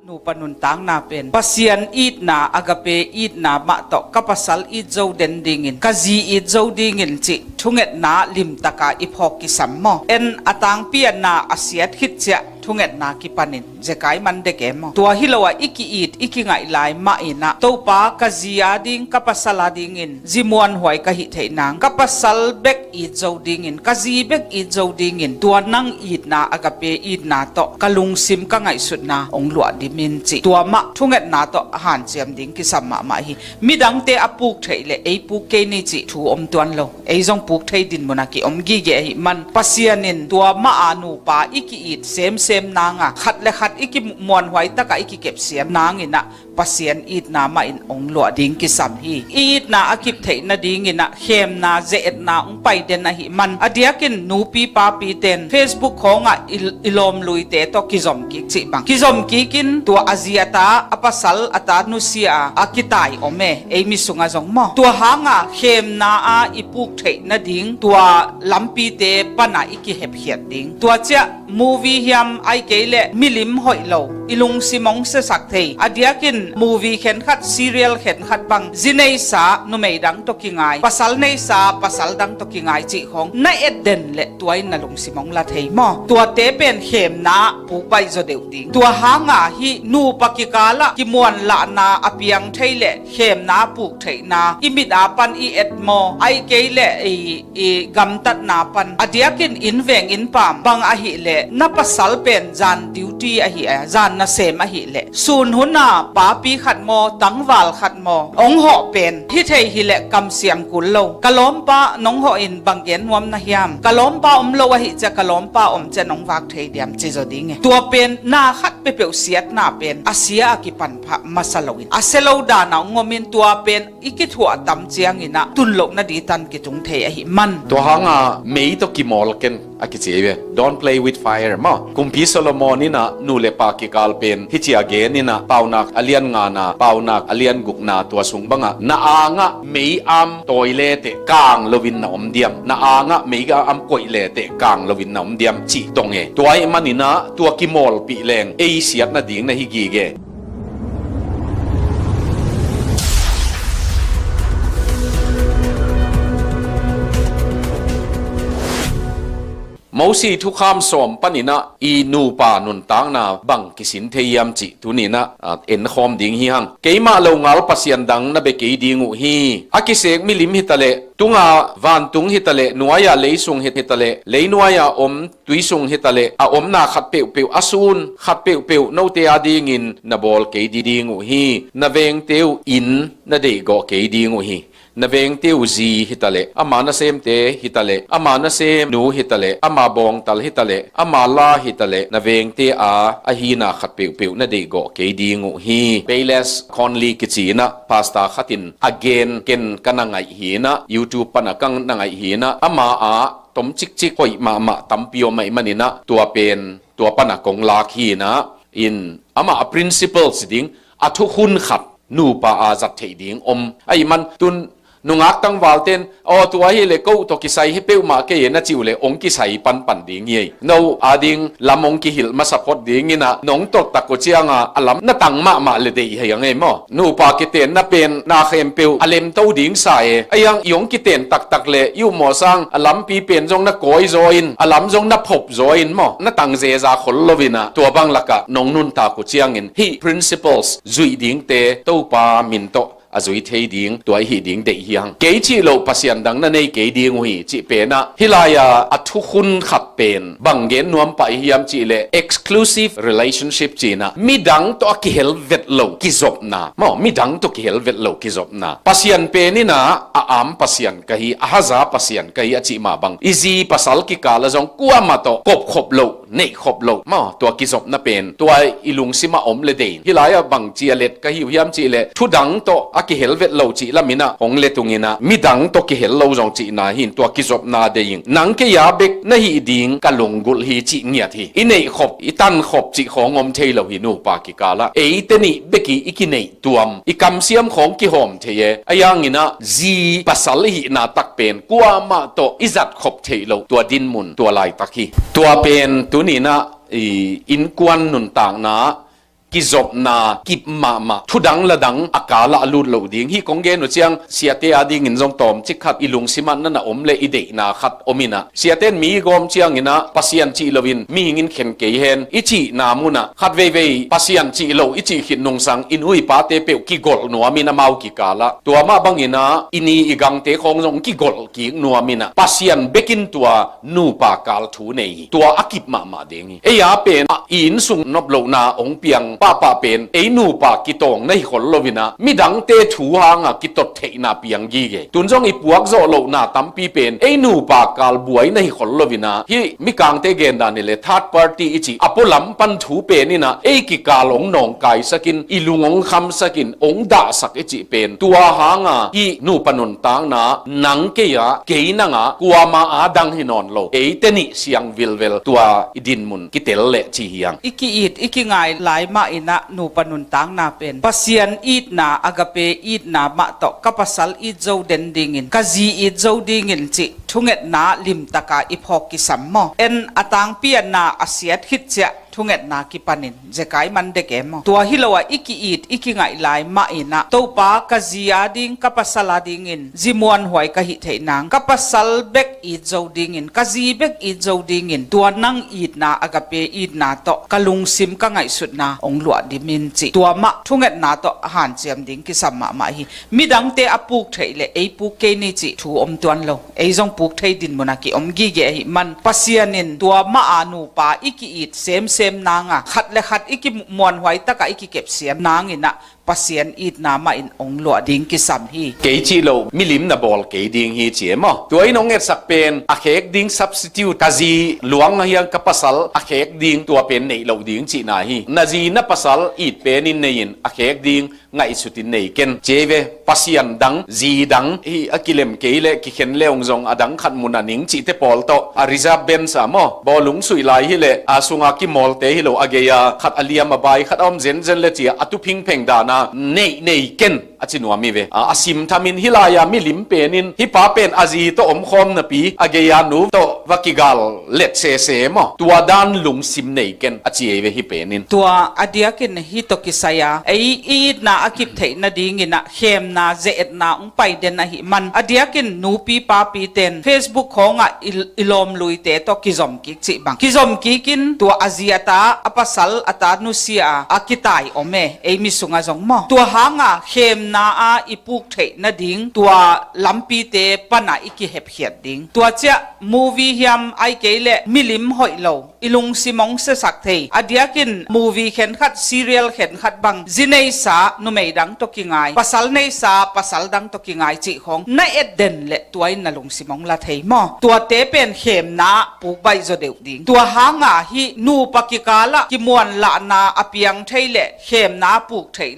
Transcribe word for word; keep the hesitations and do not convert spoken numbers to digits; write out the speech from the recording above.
Nupa nuntakna pen Pasian itna, agape itna mah tawh ka pasal it zo den dingin, ka zi it zo dingin cih thungetna limtaka i phawk kisam maw? En a tangpi a na a siat khit ciah thungetna kipanin zekai man dek e maw? Tua hi lo ah i ki-it i kingaih lai mah inah Topa ka zi a ding ka pasal a dingin zi muanhuai ka hih theih nang, ka pasal bek it zo dingin, ka zi bek it zo dingin, tua nang itna, agape itna tawh ka lungsim ka ngaihsutna hong luah dimin cih tua mah thungetna tawh a hanciam ding kisam mahmah hi. Midangte a puk theih le ei puk kei ni cih thu om tuan lo. Ei zong puk thei dinmun a ki om gige ahi man Pasian in tua mah a nupa i ki-it semsem nanga khat le khat i ki muanhuai taka i kikepsiam nang inah Pasian itna mah in hong luah ding kisam hi. I itna a kip theih nadingin ah khemna, ze-etna hong pai den ahi man a diakin nupi papi ten Facebook khawngah i, i lawmluite tawh kizom kik cih bang kizom kikin tua a zi a ta, a pasal a ta nusia a, a kitai om e, ei mi sungah zong maw? Tua hanga khemna a i puk theih nading tua lampite pana i kihepkhiat ding. Tua ciah movie hiam ai kei le milim hoih lo, i lungsim hong siasak thei a diakin movie khenkhat, serial khenkhat bang zi neisa numei dang tawh kingai, pasal neisa pasal dang tawh kingai cih khawng na et den le tua in na lungsim hong la thei maw? Tuate pen khemna puk baih zaw deuh ding. Tua hanga hih nupa kikalah kimuanlahna a piang thei le khemna puk theihna i mit a pan i et maw? Ai kei le i i gamtatna pan a diakin inn veng inn paam bang ahih leh na pasal pen zan duty ahih a, zan nasem ahih leh sun huna papi khat maw, tangval khat maw hong hawh pen hi thei hileh kamsiam kul lo. Ka lawmpa nong hawh in bang gen nuam na hiam? Ka lawmpa om lo ahih cia ka lawmpa om cia nong vak thei diam ci zaw ding e. Tua pen na khat peuhpeuh siatna pen a sia a kipan pha masa loin a sia lo dana hong om in tua pen i kithuah tam ciangin ah tun loh nading tan kitung thei ahi man. Tua hanga mei tawh kimawl ken a kici ve. Don't play with fire maw? Kumpi Solomon in ah nu le pa kikal pen hih cia gen in ah Paunak a lian ngana, Paunak a lian gukna tua sung bangah na angah mei am tawi leteh kang loin na om diam? Na angah mei am koih leteh kang loin na om diam cih dong e. Tua ahih manin ah tua kimawlpih leng ei siat nading na hi gige. Mosi thukham sawm panin ah i nupa nuntakna bang kisin thei hiam cih tuni in ah, ah, enkhawm ding hi hang. Keimah longal pasian dang na bia kei ding uh hi. A kisek milim hitaleh, tunga vantung hitaleh, nuaia leisung hi, hitaleh, leinuaia om tuisung hitaleh, a omna khat peuhpeuh, a sun khat peuhpeuh note adingin na bawl kei ding uh hi. Na vengte uh inn na deihgawh kei ding uh hi. Na vengte uh zi hitaleh, ama nasemte hitaleh, ama nasem nu hitaleh, ama bawngtal hitaleh, ama la hitaleh, na vengte a a hina khat peuhpeuh na deihgawh kei ding uh hi. Bayless Conley kici in ah pastor khat in a gen, ken ka na ngaih hi in ah, YouTube pana ka na ngaih hi in ah, ama a tom cikcik hoih mahmah tampi om ahih manin ah tua pen tua pana kong lak hi in ah, in amah a principles ding a thukhun khat nupa a zat theih ding om ahih man tun nungak tangval ten, aw, tua hileh ko tawh kisai hi peuhmah kei e na cih uh leh hong kisai panpan ding hi ei. No ading lam hong kihilh masa phot dingin ah nong tawh tak uh cianga a lam na tang mahmah le deih hi a ngei maw? Nupa kitenna pen na khempeuh a lemto ding sa e. A iang i hong kiten taktak le i uh mawh sang a lampi pen zong na kawi zaw in, a lam zong na phop zaw in maw? Na tang zeza khol loin ah tua bang lakah nong nuntak uh ciangin hih principles zuih dingte Topa min tawh a zui thei ding, tua i hih ding deih hi hang. Kei cih loh pasian dang na nei kei ding uh hi cih pen ah hih lai-a a thukhun khat pen bang gen nuam pah i hiam cih leh exclusive relationship ci in ah midang tawh a kihel vet lo kizopna maw, midang tawh kihel vet lo kizopna. Pasian pen in ah a am pasian ka hi, a haza pasian ka hi a cih mah bang i zi pasal kikal ah zong kuamah tawh kopkhop loh, neihkhop loh maw, tua kizopna pen tua i lungsim ah om le deih in. Hih lai-ah bang cia let ka hi uh hiam cih leh thudang tawh a kihel vet lo cih lamin ah hong let ung in ah midang tawh kihel lo zong cihna hi in, tua kizopna deih in. Nang kei a bek na hih ding ka lunggulh hi cih ngiat hi. I neihkhop, i tankhop cih khawng om thei lo hi nupa kikal ah. Eite nih bek i, i kineih tuam, i kamsiam khawng kihawm thei e. A iang in ah zi pasal i hihna tak pen kuamah tawh i zatkhop theih loh tua dinmun tua laitak hi. Tua pen tuni in ah i innkuan nuntakna kizopna kip mahmah, thudang ladang a kal ah a lut loh ding. Hih kong gen uh ciang siate adingin zong tawmcik khat i lungsim ah na na om le i deihna khat om in ah, siate in mi i gawm ciangin ah Pasian cih loin mihing in khen kei hen i cihna mun ah khat veivei Pasian cih lo i cih khit nungsang i nu i pate peuh kigolh nuamin amau kikal ah. Tua mah bangin ah i ni i gangte khawng zong kigolh kik nuamin ah Pasian bekin tua nupa kal thu nei hi. Tua a kip mahmah ding hi. Ei a pen ah i innsung nop lohna hong piang pahpah pen ei nupa kitawng na hi khol loin ah midangte thu hanga kitot theihna piang gige. Tun zong i puak zawh lohna tampi pen ei nupa kal buai na hi khol loin ah hih mikangte gendan hi le third party i cih a pualam pan thu pen in ah ei kikal hong nawngkaisakin i lung hong khamsakin hong dahsak i cih pen tua hanga hih nupa nuntakna nang kei ah kei nangah kuama adang hi nawn lo, eite nih siang vilvel tua i dinmun kitel leh ci hiang. I ki-it i kingai lai mah in ah nupa nuntakna pen Pasian itna, agape itna mah tawh ka pasal it zo den dingin, ka zi it zo dingin cih thungetna limtaka i phawk kisam maw? En a tangpi a na a siat khit ciah thungetna kipanin zekai man dek e maw? Tua hi lo ah i ki-it i kingaih lai mah in ah Topa ka zi ading ka pasal adingin zi muanhuai ka hih theih nang, ka pasal bek it zo dingin, ka zi bek it zo dingin tua nang itna, agape itna tawh ka lungsim ka ngaihsutna hong luah dim in cih tua mah thungetna tawh a hanciam ding kisam mahmah hi. Midangte a puk theih le ei puk kei ni cih thu om tuan lo. Ei zong puk thei dinmun a ki om gige ahih man Pasian in tua mah a nupa i ki-it semsem nanga khat le khat i kimuanhuai taka i kikepsiam nangin ah Pasian itna mah in hong luah ding kisam hi. Kei cih lo milim na bawl kei ding hi ci e maw? Tua in hong etsak pen a khek ding substitute, ka zi luang ahiang ka pasal a khek ding tua pen neih loh ding cihna hi. Na zi na pasal it pen in nei in a khek ding ngaihsutin nei ken. Ci ei ve, Pasian dang, zi dang hi a kilem kei le kikhen le hong zong a dang khat mun a ning cihte pawl tawh a reserve bench a maw, bawlung suih lai hi le a sunga kimawlte hi lo a gei a khat a liam a bai khat a om zenzen le ci a a tu phingpheng dana neih nei ken a ci nuam hi ve. A, a simthamin hih lai-a milim penin hih pa pen a zi tawh omkhawm napi a gei a nu tawh va kigal let sese maw? Tua dan lungsim nei ken a ci ei ve hih penin. Tua a diakin hih tawh kisai a ei i itna a kip theih nadingin ah khemna ze-etna hong pai den ahih man a diakin nupi papi ten Facebook khawngah i, i lawmluite tawh kizom kik cih bang kizom kikin tua a zi a ta a pasal a ta nusia a a kitai om e ei mi sungah zong maw? Tua hanga khemna a i puk theih nading tua lampite pana i kihepkhiat ding. Tua ciah movie hiam ai kei le milim hoih lo i lungsim hong siasak thei a diakin movie khenkhat, serial khenkhat bang zi neisa numei dang tawh kingai, pasal neisa pasal dang tawh kingai cih khawng na et den le tua in na lungsim hong la thei maw? Tuate pen khemna puk baih zaw deuh ding. Tua hanga hih nupa kikalah kimuanlahna a piang thei le khemna puk theih